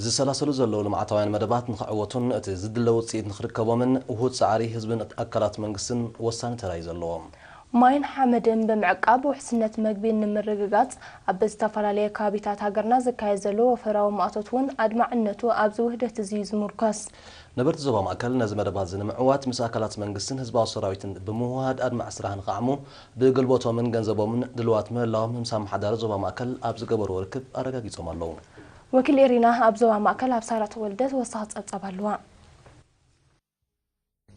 ዝሰላሰሉ ዘለዉ ልምዓታውያን መደባት ንኽዕወቱን እቲ ዝድለ ውፅኢት ንኽርከቦምን ውሁድ ፃዕሪ ህዝብን ኣካላት መንግስትን ወሳኒ ተራ እዩ ዘለዎ። ማይን ሓመድን ብምዕቃብ ውሕስነት መግቢ ንምርግጋፅ ኣብ ዝተፈላለየ ከባቢታት ሃገርና ዝካየድ ዘሎ ወፈራዊ ማእቶት እውን ኣድማዕነቱ ኣብዚ ውህደት እዚ እዩ ዝምርኮስ። ነበርቲ ዞባ ማእከል ነዚ መደባት እዚ ንምዕዋት ምስ ኣካላት መንግስትን ህዝባዊ ሰራዊትን ብምውህሃድ ኣድማዒ ስራሕ ንኽዓሙ ብጉልበቶምን ገንዘቦምን ድልዋት ምህላዎም ምስ ኣመሓዳሪ ዞባ ማእከል ኣብ ዝገበርዎ ርክብ ኣረጋጊጾም ኣለዉ። ወኪል ኤሪና ኣብ ዞባ ማእከል ኣብ ሳራ ተወልደ ተወሳኺ ጸብጻብ ኣለዋ።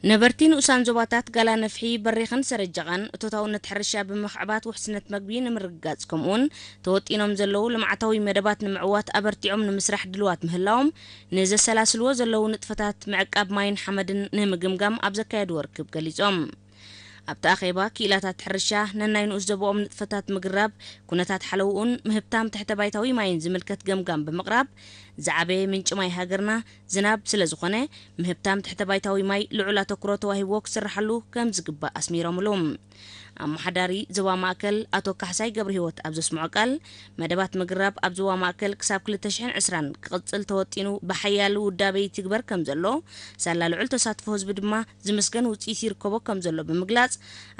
ነበርቲ ንኡሳን ዞባታት ጋላ ነፍሒ፣ በሪኽን ሰረጀቓን እቶታውነት ሕርሻ ብምኽዕባት ውሕስነት መግቢ ንምርግጋጽ ከምኡውን ተወጢኖም ዘለዉ ልምዓታዊ መደባት ንምዕዋት ኣበርቲዖም ንምስራሕ ድልዋት ምህላዎም ንዘሰላስልዎ ዘለዉ ንጥፈታት ምዕቃብ ማይን ሓመድን ንምግምጋም ኣብ ዘካየድዎ ርክብ ገሊጾም። ኣብቲ ኣኼባ ክኢላታት ሕርሻ ነናይ ንኡስ ዞባኦም ንጥፈታት ምግራብ፣ ኩነታት ሓለውኡን ምህብታም ትሕተ ባይታዊ ማይን ዝምልከት ገምጋም ብምቕራብ ዝዓበየ ምንጪ ማይ ሃገርና ዝናብ ስለ ዝኾነ ምህብታም ትሕተ ባይታዊ ማይ ልዑል ኣተኩሮ ተዋሂብዎ ክስርሓሉ ከም ዝግባእ ኣስሚሮምሉ። ኣመሓዳሪ ዞባ ማእከል ኣቶ ካሕሳይ ገብረሂወት ኣብ ዘስምዖ ቃል መደባት ምግራብ ኣብ ዞባ ማእከል ክሳብ ክልተ ሽሕን ዕስራን ክቕጽል ተወጢኑ ብሓያል ውዳበ ይትግበር ከም ዘሎ ሳላ ልዑል ተሳትፎ ህዝቢ ድማ ዝምስገን ውፅኢት ይርከቦ ከም ዘሎ ብምግላፅ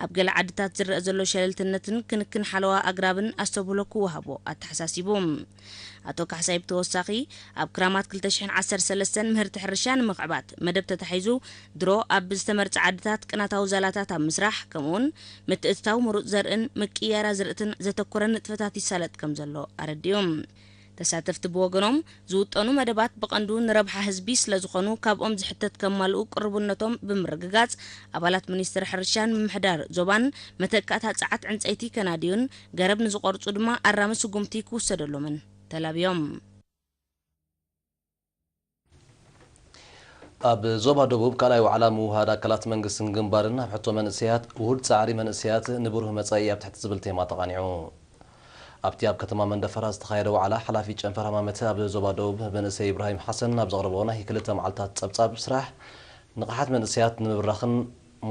ኣብ ገለ ዓድታት ዝረአ ዘሎ ሸለልትነትን ክንክን ሓለዋ ኣግራብን ኣስተብህሎ ክወሃቦ ኣተሓሳሲቡ። ኣቶ ካሕሳይ ብተወሳኺ ኣብ ክራማት ክልተ ሽሕን ዓሰርተ ሰለስተን ምህርቲ ሕርሻ ንምኽዕባት መደብ ተታሒዙ ድሮ ኣብ ዝተመርፀ ዓድታት ቅናታዊ ዛላታት ኣብ ምስራሕ ከምኡውን ምትእትታው ምሩፅ ዘርእን ምቅያር ኣዝርእትን ዘተኮረ ንጥፈታት ይሳለጥ ከም ዘሎ ኣረዲኡ። ተሳተፍቲ ብወገኖም ዝውጠኑ መደባት ብቐንዱ ንረብሓ ህዝቢ ስለዝኾኑ ካብኦም ዝሕተት ከማልኡ ቅርቡነቶም ብምርግጋፅ ኣባላት ሚኒስትሪ ሕርሻን ምምሕዳር ዞባን መተካእታ ጸዓት ዕንፀይቲ ከናድዩን ገረብ ንዝቆርፁ ድማ ኣራሚ ስጉምቲ ክውሰደሎምን ተላብዮም። ኣብ ዞባ ደቡብ ካልኣይ ዋዕላ ምውሃድ ኣካላት መንግስትን ግንባርን ኣብ ሕቶ መንእሰያት ውሁድ ጻዕሪ መንእሰያት ንብሩህ መጻኢ ኣብ ትሕቲ ዝብል ቴማ ተቓኒዑ። ኣብቲ ኣብ ከተማ መንደፈራ ዝተኻየደ ዋዕላ ሓላፊ ጨንፈር ሃማመተ ኣብ ዞባ ደቡብ መንእሰይ ኢብራሂም ሓሰን ኣብ ዘቕረቦ ናይ ክልተ መዓልታት ጸብጻብ ስራሕ ንቕሓት መንእሰያት ንምብራኽን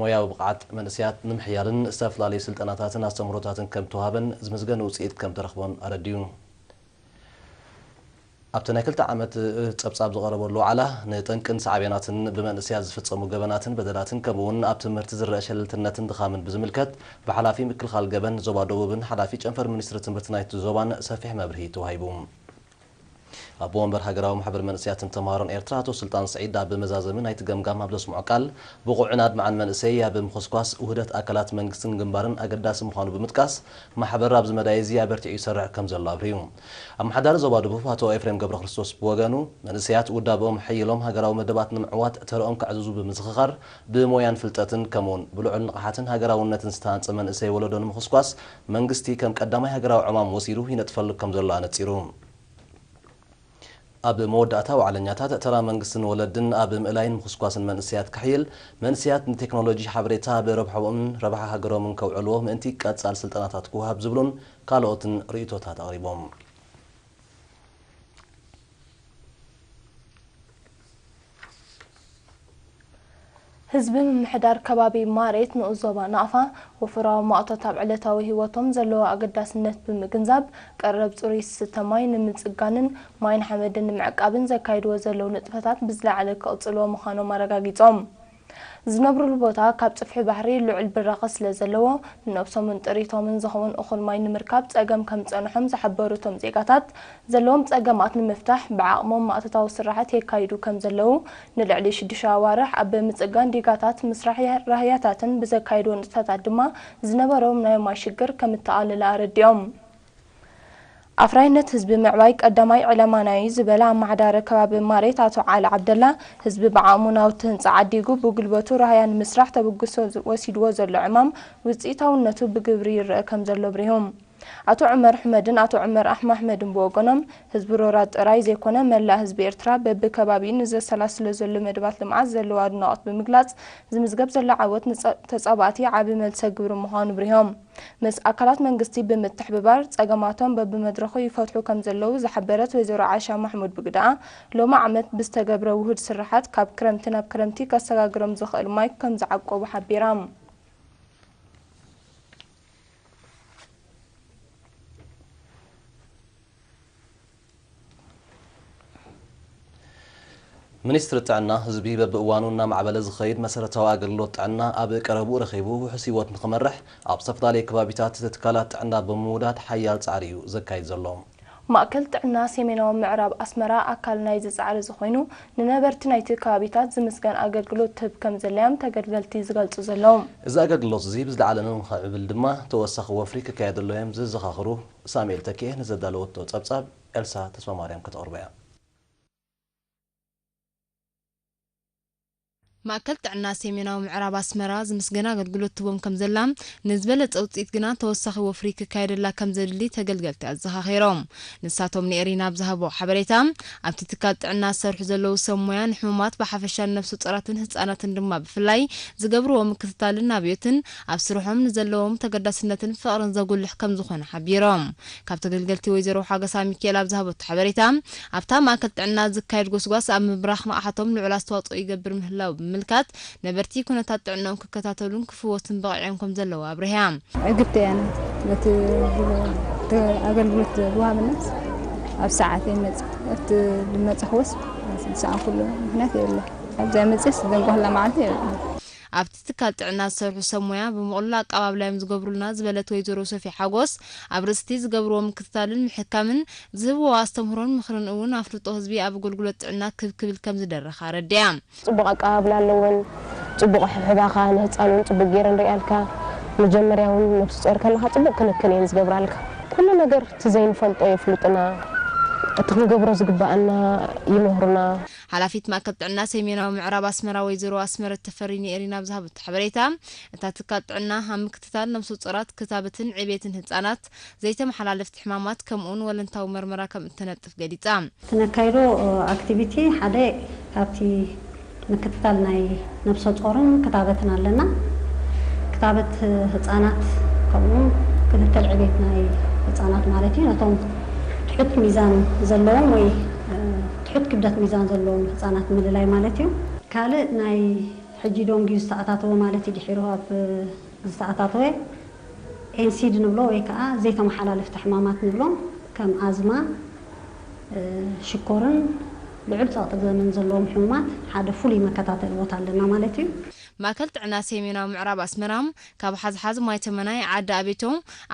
ሞያዊ ብቕዓት መንእሰያት ንምሕያልን ዝተፈላለዩ ስልጠናታትን ኣስተምህሮታትን ከም ተዋህበን ዝምዝገን ውፅኢት ከም ተረኽቦን ኣረዲዩ። ኣብቲ ናይ ክልተ ዓመት ጸብጻብ ዝቐረበሉ ዋዕላ ንጠንቅን ሳዕቤናትን ብመንእሰያት ዝፍጸሙ ገበናትን በደላትን ከምኡውን ኣብ ትምህርቲ ዝረአ ሸለልትነትን ድኻምን ብዝምልከት ብሓላፊ ምክልኻል ገበን ዞባ ደቡብን ሓላፊ ጨንፈር ሚኒስትሪ ትምህርቲ ናይቲ ዞባን ሰፊሕ መብርሂ ተዋሂቡ። ኣቦ ወንበር ሃገራዊ ማሕበር መንእሰያትን ተምሃሮን ኤርትራ ኣቶ ስልጣን ስዒድ ኣብ መዛዘሚ ናይቲ ገምጋም ኣብ ዘስምዖ ቃል ብቑዕን ኣድማዕን መንእሰይ ኣብ ምኹስኳስ ውህደት ኣካላት መንግስትን ግንባርን ኣገዳሲ ምዃኑ ብምጥቃስ ማሕበር ኣብዚ መዳይ እዚ ኣበርቲዑ ይሰርሕ ከም ዘሎ ኣብርሁ። ኣመሓዳሪ ዞባ ደቡብ ኣቶ ኤፍሬም ገብረክርስቶስ ብወገኑ መንእሰያት ውዳበኦም ሓይሎም ሃገራዊ መደባት ንምዕዋት ተረኦም ከዕዝዙ ብምዝኽኻር ብሞያን ፍልጠትን ከምኡውን ብልዑል ንቕሓትን ሃገራውነትን ዝተሃንጸ መንእሰይ ወለዶ ንምኹስኳስ መንግስቲ ከም ቀዳማይ ሃገራዊ ዕማም ወሲዱ ይነጥፈሉ ከም ዘሎ ኣነጺሩ። ኣብ መወዳእታ ዋዕለኛታት ተራ መንግስትን ወለድን ኣብ ምእላይን ምኹስኳስን መንእሰያት ክሕይል መንእሰያት ንቴክኖሎጂ ሓበሬታ ኣብ ረብሓኦምን ረብሓ ሃገሮምን ከውዕልዎ ምእንቲ ቀጻል ስልጠናታት ክወሃብ ዝብሉን ካልኦትን ርእይቶታት ኣቕሪቦም። ህዝቢ ምምሕዳር ከባቢ ማሬት ንኡስ ዞባ ናቕፋ ወፍራዊ ማእቶት ኣብ ዕለታዊ ህይወቶም ዘለዎ ኣገዳስነት ብምግንዛብ ቀረብ ፅሩይ ዝስተ ማይ ንምፅጋንን ማይን ሓመድን ንምዕቃብን ዘካይድዎ ዘለዉ ንጥፈታት ብዝለዓለ ክቕፅልዎ ምዃኖም ኣረጋጊፆም። ዝነብሩሉ ቦታ ካብ ፅፍሒ ባሕሪ ልዑል ብራኸ ስለ ዘለዎ ንነብሶምን ጥሪቶምን ዝኸውን እኹል ማይ ንምርካብ ፀገም ከም ዝፀንሖም ዝሓበሩ እቶም ዜጋታት ዘለዎም ፀገማት ንምፍታሕ ብዓቕሞም ማእቶታዊ ስራሕት የካይዱ ከም ዘለዉ ንልዕሊ ሽዱሽተ ኣዋርሕ ኣብ ምፅጋን ዲጋታት ምስራሕ ራህያታትን ብዘካይድዎ ንጥፈታት ድማ ዝነበሮም ናይ ማይ ሽግር ከም እተቓለለ ኣረዲኦም። ኣፍራይነት ህዝቢ ምዕባይ ቀዳማይ ዕላማና እዩ ዝበለ ኣመሓዳሪ ከባቢ ማሬት ኣቶ ዓሊ ዓብደላ ህዝቢ ብዓቕሙ ናውቲ ህንፃ ዓዲጉ ብጉልበቱ ራህያ ንምስራሕ ተበግሶ ወሲድዎ ዘሎ ዕማም ውፅኢታውነቱ ብግብሪ ይረአ ከም ዘሎ ኣብሪሆም። ኣቶ ዑመር ሕመድን ኣቶ ዑመር ኣሕማሕመድን ብወገኖም ህዝቢ ሮራ ጥራይ ዘይኮነ መላእ ህዝቢ ኤርትራ በብከባቢኡ ንዘሰላስሎ ዘሎ መደባት ልምዓት ዘለዎ ኣድናቖት ብምግላፅ ዝምዝገብ ዘሎ ዓወት ንተፃባእቲ ዓቢ መልሰ ግብሪ ምዃኑ ኣብሪሆም። ምስ ኣካላት መንግስቲ ብምትሕብባር ፀገማቶም በብመድረኹ ይፈትሑ ከም ዘለዉ ዝሓበረት ወይዘሮ ዓሻ ማሕሙድ ብግደኣ ሎሚ ዓመት ብዝተገብረ ውሁድ ስርሓት ካብ ክረምቲ ናብ ክረምቲ ከሰጋግሮም ዝኽእል ማይ ከም ዝዓቆቡ ሓቢራ። ሚኒስትሪ ጥዕና፣ ህዝቢ በብእዋኑ እናማዕበለ ዝኸይድ መሰረታዊ ኣገልግሎት ጥዕና ኣብ ቀረብኡ ረኺቡ ውሑስ ህይወት ንኽመርሕ ኣብ ዝተፈላለዩ ከባቢታት ትካላት ጥዕና ብምውዳድ ሓያል ጻዕሪ እዩ ዘካይድ ዘሎ። ማእከል ጥዕና ሰሜናዊ ምዕራብ ኣስመራ ኣካል ናይዚ ጻዕሪ እዚ ኮይኑ፣ ንነበርቲ ናይቲ ከባቢታት ዝምስገን ኣገልግሎት ትህብ ከም ዘላዮም ተገልገልቲ ዝገልጹ ዘለዉ። እዚ ኣገልግሎት እዚ ብዝለዓለ ንምኽዕብል ድማ ተወሳኺ ወፍሪ ክካየደሉ እዮም ዝዘኻኽሩ ሳሙኤል ተኪኤ ንዘዳለወቶ ጸብጻብ ኤልሳ ተስፋማርያም ከተቕርቦ እያ። ማእከል ጥዕና ሰሜናዊ ምዕራብ ኣስመራ ዝምስገን ኣገልግሎት ትቦም ከም ዘላ፣ ንዝበለጸ ውጽኢት ግና ተወሳኺ ወፍሪ ክካየደላ ከም ዘድሊ ተገልገልቲ ኣዘኻኺሮም። ንሳቶም ንኤሪና ኣብ ዝሃቦ ሓበሬታ፣ ኣብቲ ትካል ጥዕና ዝሰርሑ ዘለዉ ሰብ ሞያ ንሕሙማት ብሓፈሻን ነፍሰ ጾራትን ህጻናትን ድማ ብፍላይ ዝገብርዎ ምክትታልን ኣብዮትን ኣብ ስርሖም ንዘለዎም ተገዳስነትን ፍቕርን ዘጉልሕ ከም ዝኾነ ሓቢሮም። ካብ ተገልገልቲ ወይዘሮ ሓገሳ ሚካኤል ኣብ ዝሃበቶ ሓበሬታ፣ ኣብታ ማእከል ጥዕና ዝካየድ ጎስጓስ ኣብ ምብራኽ ንቕሓቶም ልዑል ኣስተዋጽኦ ይገብር ምህላው ብምምልካት፣ ነበርቲ ኩነታት ጥዕናኦም ክከታተሉን ክፍወሱን በቒዖም ከም ዘለዉ ኣብሪሃ። ዕግብቲ እያ ነቲ ኣገልግሎት ዝወሃበናስ ኣብ ሰዓት ይመጽእ። እቲ ዝመጽእ ክወስ ዝሰኣንኩሉ ምኽንያት የብለን። ኣብዚኣ መጽእስ ዘንጓህላ መዓልቲ የብለን። ኣብቲ ትካል ጥዕና ዝሰርሑ ሰብ ሞያ ብምቕሉል ኣቀባብላ እዮም ዝገብሩልና ዝበለት ወይዘሮ ሶፊያ ሓጎስ፣ ኣብ ርእስቲ ዝገብርዎ ምክትታልን ምሕካምን ዝህብዎ ኣስተምህሮን ምኽርን እውን ኣፍልጦ ህዝቢ ኣብ ኣገልግሎት ጥዕና ክብ ክብል ከም ዝደረኻ ኣረዲኣ። ጽቡቕ ኣቀባብላ ኣለወን። ጽቡቕ ሕሕባኻ ንህጻን እውን ጽቡቕ ገይረን ርእያልካ። መጀመርያ እውን ነብሲ ጾር ከለኻ ጽቡቕ ክንክን እየን ዝገብራልካ። ኩሉ ነገር እቲ ዘይንፈልጦ የፍልጡና፣ እቲ ክንገብሮ ዝግባኣና ይምህሩና። ሓላፊት ማእከል ጥዕና ሰሜናዊ ምዕራብ ኣስመራ ወይዘሮ ኣስመረት ተፈሪ ንኤሪና ኣብ ዝሃበቶ ሓበሬታ፣ እታ ትካል ጥዕና ኣብ ምክትታል ነብሰ ጾራት፣ ክታበትን ዕብየትን ህጻናት፣ ዘይተመሓላለፍቲ ሕማማት ከምኡውን ወለንታዊ መርመራ ከም እተነጥፍ ገሊጻ። እቲ ነካይዶ ኣክቲቪቲ ሓደ ካብቲ ምክትታል ናይ ነብሰ ጾርን ክታበትን ኣለና። ክታበት ህጻናት ከምኡ ክትትል ዕቤት ናይ ህጻናት ማለት እዩ። ነቶም ትሑት ሚዛን ዘለዎም ወይ፣ እ፣ ትሑት ክብደት ሚዛን ዘለዎም ህጻናት ምልላይ ማለት እዩ። ካልእ ናይ ሕጂ ዶንጊዩ ዝተኣታተወ ማለት እዩ። ድሒሩ ኣብ ዝተኣታተወ ኤንሲድ ንብሎ ወይ ከዓ ዘይተመሓላለፍቲ ሕማማት ንብሎም ከም ኣዝማ፣ እ፣ ሽኮርን ልዑል ጸቕጢ ደምን ዘለዎም ሕሙማት ሓደ ፍሉይ መከታተሊ ቦታ ኣለና ማለት እዩ። ማእከል ጥዕና ሰሜናዊ ምዕራብ ኣስመራ ካብ ሓዝሓዝ፣ ማይ ተመናይ፣ ዓዲ ኣቤቶ፣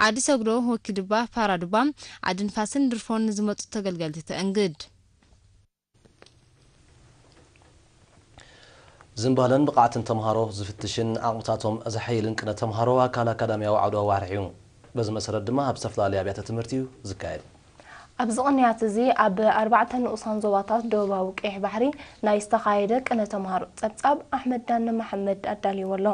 ዓዲ ሰግዶ፣ ወኪ ድባ፣ ፓራ ድባ፣ ዓዲ ንፋስን ድርፎን ንዝመጹ ተገልገልቲ ተእንግድ። ዝንባለን ብቕዓትን ተምሃሮ ዝፍትሽን ዓቕምታቶም ዘሐይልን ቅነ ተምሃሮ ኣካል ኣካዳሚያዊ ዓውደ ኣዋርሕ እዩ። በዚ መሰረት ድማ ኣብ ዝተፈላለዩ ኣብያተ ትምህርቲ እዩ ዝካየድ። ኣብዚ ቅንያት እዚ ኣብ ኣርባዕተ ንኡሳን ዞባታት ደቡባዊ ቀይሕ ባሕሪ ናይ ዝተኻየደ ቅነ ተምሃሮ ጸብጻብ ኣሕመድ ዳነ መሓመድ ኣዳልይዎ ኣሎ።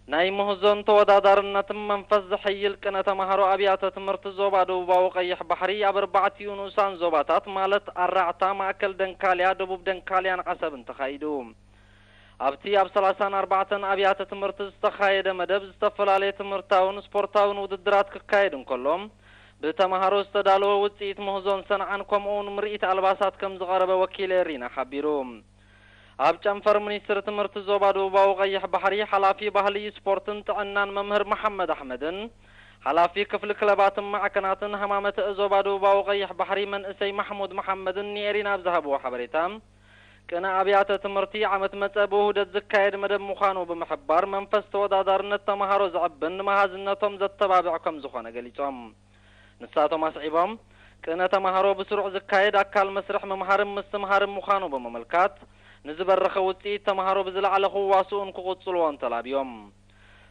ናይ ምህዞን ተወዳዳርነትን መንፈስ ዘሐይል ቅነ ተምሃሮ ኣብያተ ትምህርቲ ዞባ ደቡባዊ ቀይሕ ባሕሪ ኣብ ኣርባዕቲኡ ንኡሳን ዞባታት ማለት ኣራዕታ፣ ማእከል ደንካልያ፣ ደቡብ ደንካልያን ዓሰብን ተኻይዱ። ኣብቲ ኣብ ሰላሳን ኣርባዕተን ኣብያተ ትምህርቲ ዝተኻየደ መደብ ዝተፈላለየ ትምህርታውን ስፖርታውን ውድድራት ክካየድ እንከሎ፣ ብተምሃሮ ዝተዳለወ ውጽኢት ምህዞን ሰንዓን ከምኡውን ምርኢት ኣልባሳት ከም ዝቐረበ ወኪል ኤሪና ሓቢሩ። ኣብ ጨንፈር ሚኒስትሪ ትምህርቲ ዞባ ደቡባዊ ቀይሕ ባሕሪ ሓላፊ ባህሊ፣ ስፖርትን ጥዕናን መምህር መሓመድ ኣሕመድን ሓላፊ ክፍሊ ክለባትን ማዕከናትን ሃማመተ ዞባ ደቡባዊ ቀይሕ ባሕሪ መንእሰይ ማሕሙድ መሓመድን ንኤሪና ኣብ ዝሃብዎ ሓበሬታ፣ ቅነ ኣብያተ ትምህርቲ ዓመት መጸ ብውህደት ዝካየድ መደብ ምዃኑ ብምሕባር፣ መንፈስ ተወዳዳርነት ተምሃሮ ዘዕብን ንመሃዝነቶም ዘተባብዕ ከም ዝኾነ ገሊጾም። ንሳቶም ኣስዒቦም፣ ቅነ ተምሃሮ ብስሩዕ ዝካየድ ኣካል መስርሕ ምምሃርን ምስትምሃርን ምዃኑ ብምምልካት፣ ንዝበረኸ ውጽኢት ተምሃሮ ብዝለዓለ ክዋስኡን ክቕጽልዎን ተላብዮም።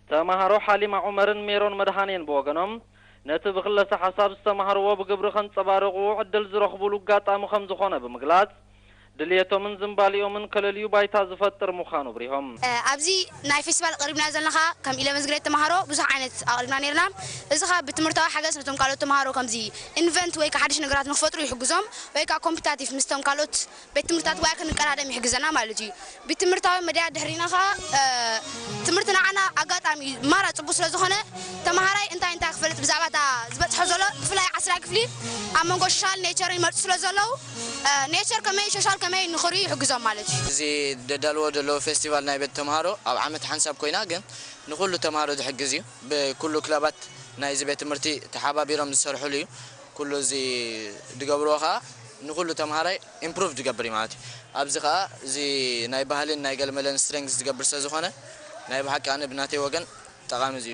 ተምሃሮ ሓሊማ ዑመርን ሜሮን መድሃኔን ብወገኖም፣ ነቲ ብክለሰ ሓሳብ ዝተምሃርዎ ብግብሪ ከንጸባርቑ ዕድል ዝረኽቡሉ ኣጋጣሚ ከም ዝኾነ ብምግላጽ፣ ድልየቶምን ዝንባሊኦምን ከለልዩ ባይታ ዝፈጥር ምዃኑ ኣብሪሆም። እ፣ ኣብዚ ናይ ፌስቲቫል ኣቕሪብና ዘለና ኸኣ ከም ኢለቨንዝ ግሬድ ተምሃሮ ብዙሕ ዓይነት ኣቕሪብና ነይርና። እዚ ኸኣ ብትምህርታዊ ሓገዝ ነቶም ካልኦት ተምሃሮ ከምዚ ኢንቨንት ወይ ከዓ ሓድሽ ነገራት ንክፈጥሩ ይሕግዞም፣ ወይ ከዓ ኮምፒታቲቭ ምስቶም ካልኦት ቤት ትምህርትታት ዋያ ክንቀዳደም ይሕግዘና ማለት እዩ። ብትምህርታዊ መድያ ድሕሪና ኸዓ፣ እ፣ ትምህርቲ ንዓና ኣጋጣሚ ማራ ጽቡቅ ስለ ዝኾነ፣ ተምሃራይ እንታይ እንታይ ክፈልጥ ብዛዕባ እታ ዝበጽሖ ዘሎ፣ ብፍላይ ዓስራይ ክፍሊ ኣብ መንጎ ሶሻል ኔቸርን ይመርጹ ስለ ዘለዉ፣ እ፣ ኔቸር ከመይ ሶሻል ከመይ ንኽርእዩ ይሕግዞም ማለት እዩ። እዚ ደዳልዎ ዘለዉ ፌስቲቫል ናይ ቤት ተምሃሮ ኣብ ዓመት ሓንሳብ ኮይና፣ ግን ንኹሉ ተምሃሮ ዝሕግዝ እዩ። ብኩሉ ክለባት ናይዚ ቤት ትምህርቲ ተሓባቢሮም ዝሰርሑሉ እዩ። ኩሉ እዚ ዝገብርዎ ከዓ ንኩሉ ተምሃራይ ኢምፕሩቭ ዝገብር እዩ ማለት እዩ። ኣብዚ ከዓ እዚ ናይ ባህልን ናይ ገለመለን ስትሬንግስ ዝገብር ስለ ዝኾነ ናይ ብሓቂ ኣነ ብናተይ ወገን ጠቓሚ እዩ።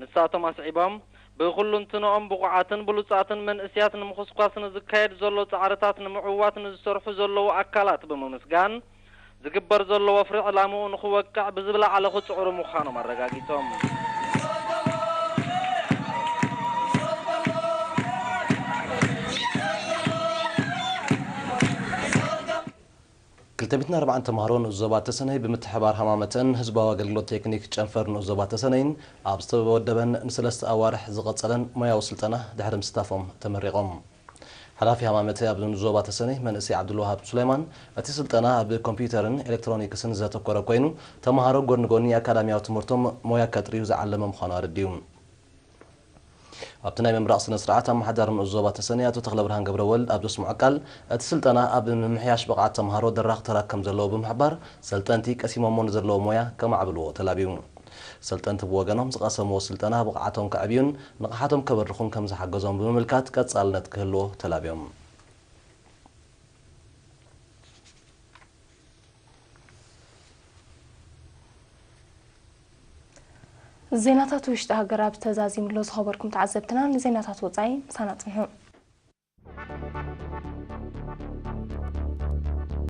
ንሳቶም ኣስዒቦም፣ ብኹሉንትንኦም ብቑዓትን ብሉጻትን መንእስያት ንምኹስኳስ ንዝካየድ ዘሎ ጻዕርታት ንምዕዋት ንዝሰርሑ ዘለዉ ኣካላት ብምምስጋን፣ ዝግበር ዘሎ ወፍሪ ዕላምኡ ንኽወቅዕ ብዝለዓለ ክጽዕሩ ምዃኖም ኣረጋጊጾም። ክልተ ሚእትን ኣርባዓን ተምሃሮ ንኡስ ዞባ ተሰነይ ብምትሕባር ሃማመተን ህዝባዊ ኣገልግሎት ቴክኒክ ጨንፈር ንኡስ ዞባ ተሰነይን ኣብ ዝተወደበን ንሰለስተ ኣዋርሕ ዝቐጸለን ሞያዊ ስልጠና ድሕሪ ምስታፎም ተመሪቖም። ሓላፊ ሃማመተ ኣብ ንኡስ ዞባ ተሰነይ መንእሰይ ዓብዱልዋሃብ ሱሌማን፣ እቲ ስልጠና ኣብ ኮምፒውተርን ኤሌክትሮኒክስን ዘተኮረ ኮይኑ፣ ተምሃሮ ጎድኒ ጎኒ ኣካዳሚያዊ ትምህርቶም ሞያ ከጥርዩ ዝዓለመ ምዃኑ ኣረዲኡ። ኣብቲ ናይ ምምራቕ ስነ ስርዓት ኣመሓዳሪ ንኡስ ዞባ ተሰነይ ኣቶ ተኽለብርሃን ገብረወልድ ኣብ ዘስምዖ ቃል፣ እቲ ስልጠና ኣብ ምምሕያሽ ብቕዓት ተምሃሮ ደራኺ ተራ ከም ዘለዎ ብምሕባር፣ ሰልጠንቲ ቀሲሞሞ ንዘለዎ ሞያ ከማዕብልዎ ተላብዩ። ሰልጠንቲ ብወገኖም ዝቐሰምዎ ስልጠና ብቕዓቶም ከዕብዩን ንቕሓቶም ከበርኹን ከም ዝሓገዞም ብምምልካት ቀጻልነት ክህልዎ ተላብዮም። ዜናታት ውሽጢ ሃገር ኣብ ተዛዚምሎ ዝኸበርኩም ተዓዘብትና ንዜናታት ወጻኢ ምሳና ጽንሑ።